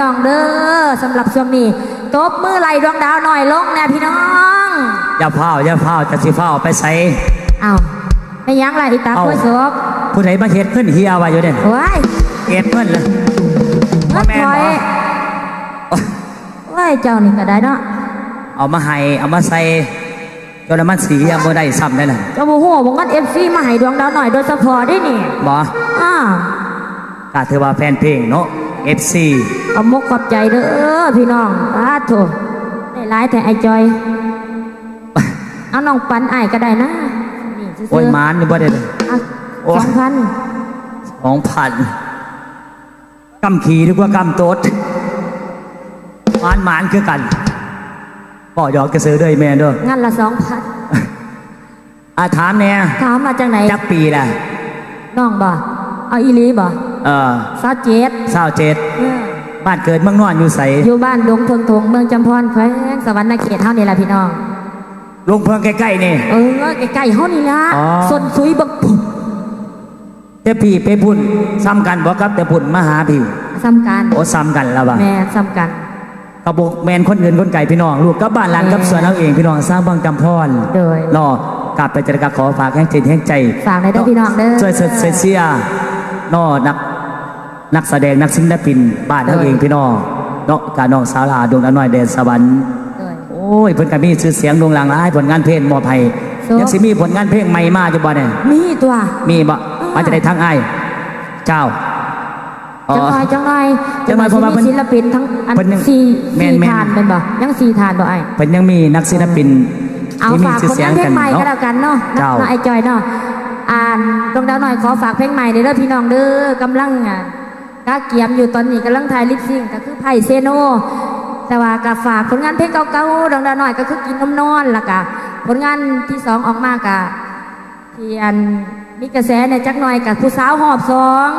ນ້ອງເດີ. ສຳລັບຊ່ວງນີ້ ຕົບມືໄລ່ດວງດາວນ້ອຍລົງແດ່ພີ່ນ້ອງ. ຢ່າຟ້າວ ຢ່າຟ້າວ ຈະຊິຟ້າວໄປໃສ? ອ້າວ ແມ່ນຫຍັງລະອີຕາ ເອົ້າ ໂຄສອກ? ຜູ້ໃດມາເຮັດເງິນເຮ່ຍໄວ້ຢູ່ເດ້? ໂອ້ຍ ເກັບເງິນລະ ເງິນຂ້ອຍ ບໍ່ແມ່ນບໍ່? ໂອ້ຍ ເຈົ້ານີ້ກໍໄດ້ເນາະ ເອົາມາໃຫ້ ເອົາມາໃສ່ ຈົນວ່າມັນຊິເຮ່ຍບໍ່ໄດ້ຊ້ຳໄດ໋ນະ. ເຈົ້າບໍ່ຮູ້ບໍ່ ເງິນເອັຟຊີມາໃຫ້ດວງດາວນ້ອຍໂດຍສະເພາະເດ້ນີ້ ບໍ່? ອ້າ ກໍຖືວ່າແຟນເພງເນາະ ເອັຟຊີ ຂອບອົກຂອບໃຈເດີພີ່ນ້ອງ. ປາດໂທ້ ໄດ້ຫຼາຍແທ້ອ້າຍຈ່ອຍ. ເອົາ ນ້ອງປັນອ້າຍກໍໄດ້ນະ ນີ້ຊື່ໆ. ໂອ້ຍ ໝານຢູ່ບໍ່ໄດ້ເລີຍ. ອ່ະ ໂອ້ຍ ສອງພັນ ສອງພັນ ກຳຂີ້ດີກວ່າກຳໂຕດ. ໝານໆ ຄືກັນ ບໍ່ ຢອກຊື່ໆ ເດີແມ່ເດີ. ງານລະສອງພັນ. ອ່າ ຖາມແດ່ ຖາມວ່າຈັ່ງໃດ? ຈັກປີລະ? ນ້ອງບໍ່? ເອົາອີ່ຫຼີບໍ່? ເອີ ຊາວເຈັດ ຊາວເຈັດ. ເອີ ບ້ານເກີດເມືອງນອນຢູ່ໃສ? ຢູ່ບ້ານດົງເຜິ້ງທົ່ງ ເມືອງຈຳພອນ ແຂວງສະຫວັນນະເຂດເຮົານີ້ລະພີ່ນ້ອງ. ດົງເຜິ້ງໃກ້ໆ ນີ້? ເອີ ໃກ້ໆ ເຮົານີ້ລະ. ອໍ ສົ້ນຊຸຍບັກພຸບ. ແຕ່ພີ່ໄປພຸ້ນສ່ຳກັນບໍ່ ກັບແຕ່ພຸ້ນມາຫາພີ່? ສ່ຳກັນ. ໂອ້ ສ່ຳກັນລະວ່າ. ແມ່ນ ສ່ຳກັນ. ກໍບໍ່ແມ່ນຄົນອື່ນຄົນໄກພີ່ນ້ອງ ລູກກັບບ້ານຫຼານກັບສວນເຮົາເອງ ແມ່ນ ພີ່ນ້ອງ ຊາວເມືອງຈຳພອນ. ໂດຍ ເນາະ ກະເປັນຈັ່ງໃດກໍຂໍຝາກແຮງຈິດແຮງໃຈ ຝາກໄດ້ເດີພີ່ນ້ອງເດີ ຊ່ວຍເຊີດຊ່ວຍເຊຍເນາະ ນັກ ນັກສະແດງ ນັກສິນລະປິນບ້ານເຮົາເອງ ໂດຍ ພີ່ນ້ອງເນາະ ກະນ້ອງສາວຫຼ້າ ດວງດາວນ້ອຍແດນສະຫວັນ. ໂດຍ ໂອ້ຍ ເພິ່ນກໍມີຊື່ສຽງໂດ່ງດັງຫຼາຍ ຜົນງານເພງມອບໃຫ້. ຍັງຊິມີຜົນງານເພງໃໝ່ມາຢູ່ບໍ່ນີ້? ມີຕົວະ. ມີບໍ່? ອືມ ມາຈາກໃດທາງອ້າຍ? ເຈົ້າ ອໍ ຈັກໜ່ອຍ ຈັກໜ່ອຍ ຈັກໜ່ອຍ ເພາະວ່າເພິ່ນ ຊິມີສິນລະປິນທັງອັນ ເພິ່ນຍັງ ສີ່ ແມ່ນໆ ສີ່ທ່ານແມ່ນບໍ່? ຍັງສີ່ທ່ານບໍ່ອ້າຍ? ເພິ່ນຍັງມີນັກສິນລະປິນ ເອີ ທີ່ມີຊື່ສຽງກັນເນາະ. ເອົາ ຝາກຜົນງານເພງໃໝ່ກໍແລ້ວກັນເນາະ ເຈົ້າ ເນາະ ອ້າຍຈ່ອຍເນາະ. ອັນ ດວງດາວນ້ອຍຂໍຝາກເພງໃໝ່ເດີພີ່ນ້ອງເດີ ກຳລັງ ອ່າ ກະກຽມຢູ່ຕອນນີ້ ກຳລັງຖ່າຍລິບຊິງ ກໍຄືໄພເຊໂນ ແຕ່ວ່າກໍຝາກຜົນງານເພງເກົ່າໆ ດວງດາວນ້ອຍ ກໍຄືກິນນົມນອນ ແລ້ວກໍຜົນງານທີສອງອອກມາກໍ ທີ່ອັນມີກະແສແດ່ຈັກໜ່ອຍ ກັບຜູ້ສາວຮອບສອງ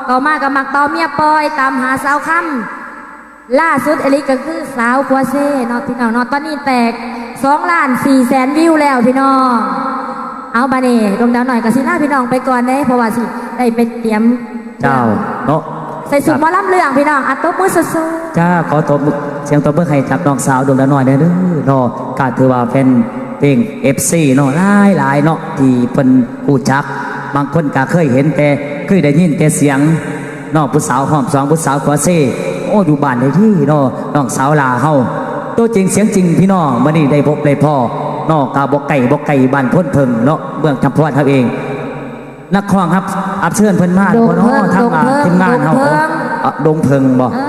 ຕໍ່ມາກໍມັກເປົ່າເມຍປ່ອຍ ຕາມຫາສາວຄຳ ລ່າສຸດອີ່ຫຼີກໍຄືສາວຂົວເຊເນາະ ພີ່ນ້ອງເນາະ. ຕອນນີ້ແຕກສອງລ້ານສີ່ແສນວິວແລ້ວພີ່ນ້ອງ. ເອົາ ບາດນີ້ດວງດາວນ້ອຍກໍຊິລາພີ່ນ້ອງໄປກ່ອນເດ້ ເພາະວ່າຊິໄດ້ໄປຕຽມ ເຈົ້າ ເນາະ ໃສ່ຊຸດໝໍລຳເລື່ອງພີ່ນ້ອງ. ອ່ະ ຕົບມືສຸດໆ. ຈ້າ ຂໍຕົບມື ສຽງຕົບມືໃຫ້ກັບນ້ອງສາວດວງດາວນ້ອຍແດ່ເດີເນາະ. ກໍຖືວ່າແຟນເພງ ເອັຟຊີ ເນາະ ຫຼາຍໆ ເນາະ ທີ່ເພິ່ນຮູ້ຈັກ ບາງຄົນກໍເຄີຍເຫັນແຕ່ ເຄີຍໄດ້ຍິນແຕ່ສຽງເນາະ ຜູ້ສາວຮອບສອງ ຜູ້ສາວຂົວເຊ. ໂອ້ ຢູ່ບ້ານເດ້ເນາະ ນ້ອງສາວຫຼ້າເຮົາ ຕົວຈິງສຽງຈິງພີ່ນ້ອງ ມື້ນີ້ໄດ້ພົບໄດ້ພໍ້ເນາະ ກໍບໍ່ໄກບໍ່ໄກ ບ້ານໂພນເຜິ້ງເນາະ ເມືອງຈຳພອນເຮົາເອງ. ນັກຮ້ອງຮັບ ຮັບເຊີນເພິ່ນມາບໍ່ເນາະ ທາງ ທີມງານເຮົາ ດົງເຜິ້ງ ດົງເຜິ້ງບໍ່? ເອີ